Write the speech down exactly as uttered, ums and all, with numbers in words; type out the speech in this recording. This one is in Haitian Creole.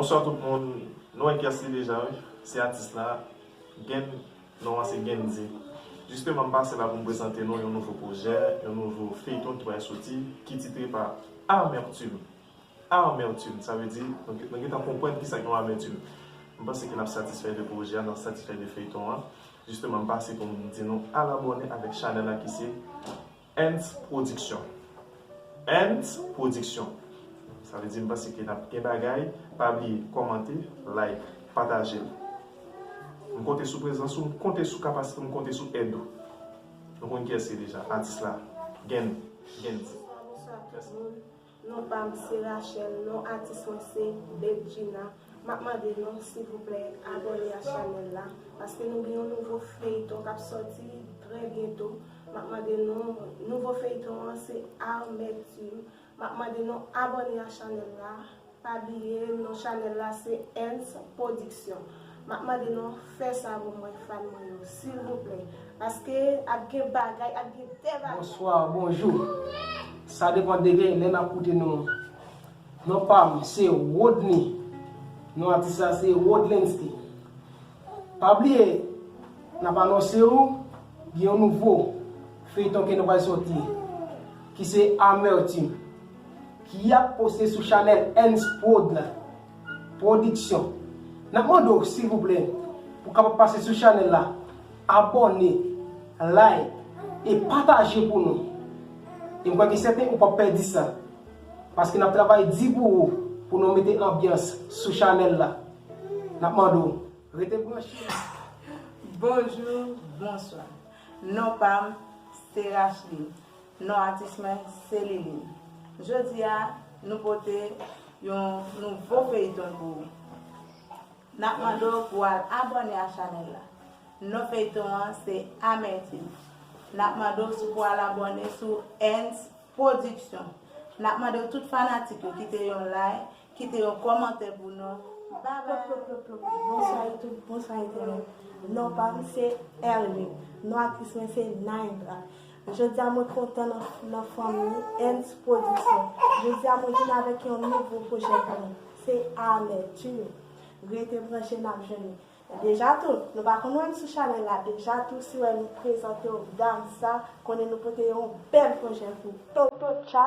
Bonswa tout moun. Nou wè kiyès li deja, wi. Se atis la, Gen, non an se Gendy. Jisteman, m pase la pou m prezante nou yon nouvo pwojè, yon nouvo feyton ki pral soti, ki titre pa Amertume. Amertume, sa vle di, nou gen- nou gentan konprann kisa ki yon amertume. M panse ke n ap satisfè de pwojè a, n ap satisfè de feyton an. Jisteman, m pase pou m di nou al abòne avèk chanèl la ki se Ants Production. Ants Production. Sa vle di m panse ke n ap gen bagay. Pa bliye kòmante, like, pataje l. M konte sou prezans ou, m konte sou kapasite w, m konte sou èd ou. Nou konn kiyès li deja, atis la, Gen, Gendy. Bonswa, bonswa tout moun. Non pa m se Rachel, non atis mwen se Bedjina. M ap mande nou, silvouplè, abòne a chanèl la, paske nou gen yon nouvo feyton k ap sòti trè byento. M ap mande nou, nouvo feyton an se Amertume. M ap mande nou abòne a chanèl la. Pa bliye, non chanèl la se Ants Production. M ap mande nou fè sa pou mwen, fan mwen yo, silvouplè. Paske ap gen bagay, ap gen de bagay. Bonswa, bonjou. Sa depann de gen lè n ap koute nou. Non pa m se Rodney. Non atis la se Rodlensky. Pa bliye, n ap anonse w gen yon nouvo feyton ke nou pral sòti, ki se Amertume, ki ap poste sou chanèl Ants Prod la, Production. N ap mande w, silvouplè, pou w kapab pase sou chanèl la, abòne, like, e pataje pou nou. E m kwè ke sèten ou p ap pèdi sa. Paske n ap travay di pou ou, pou nou mete anbyans sou chanèl la. N ap mande w, rete branche. Bonjou, bonswa. Non pa m se Rachline. Non atis mwen se Liline. Jodi a, nou pote yon nouvo feyton pou ou. N ap mande w pou w al abòne a chanèl la. Non feyton an se Amertume. N ap mande w si w pou al abòne sou Ants Production. N ap mande w tout fanatik yo kite yon like, kite yon kòmantè pou nou. Babay! Plop, plop, plop, plop. Bonswa YouTube, bonswa entènèt. Non pa m se Erline. Non aktris mwen se Naindra. Jodi a mwen kontan nan, nan fanmi Ants Production. Jodi a mwen vin avèk yon nouvo pwojè pou nou. Se Amertume. Rete branche, n ap jwenn li. Deja tou, nou pa konn wè m sou chanèl la. Deja tou, si w wè nou prezante w dam sa, konnen nou pote yon bèl pwojè pou Toto Tcha.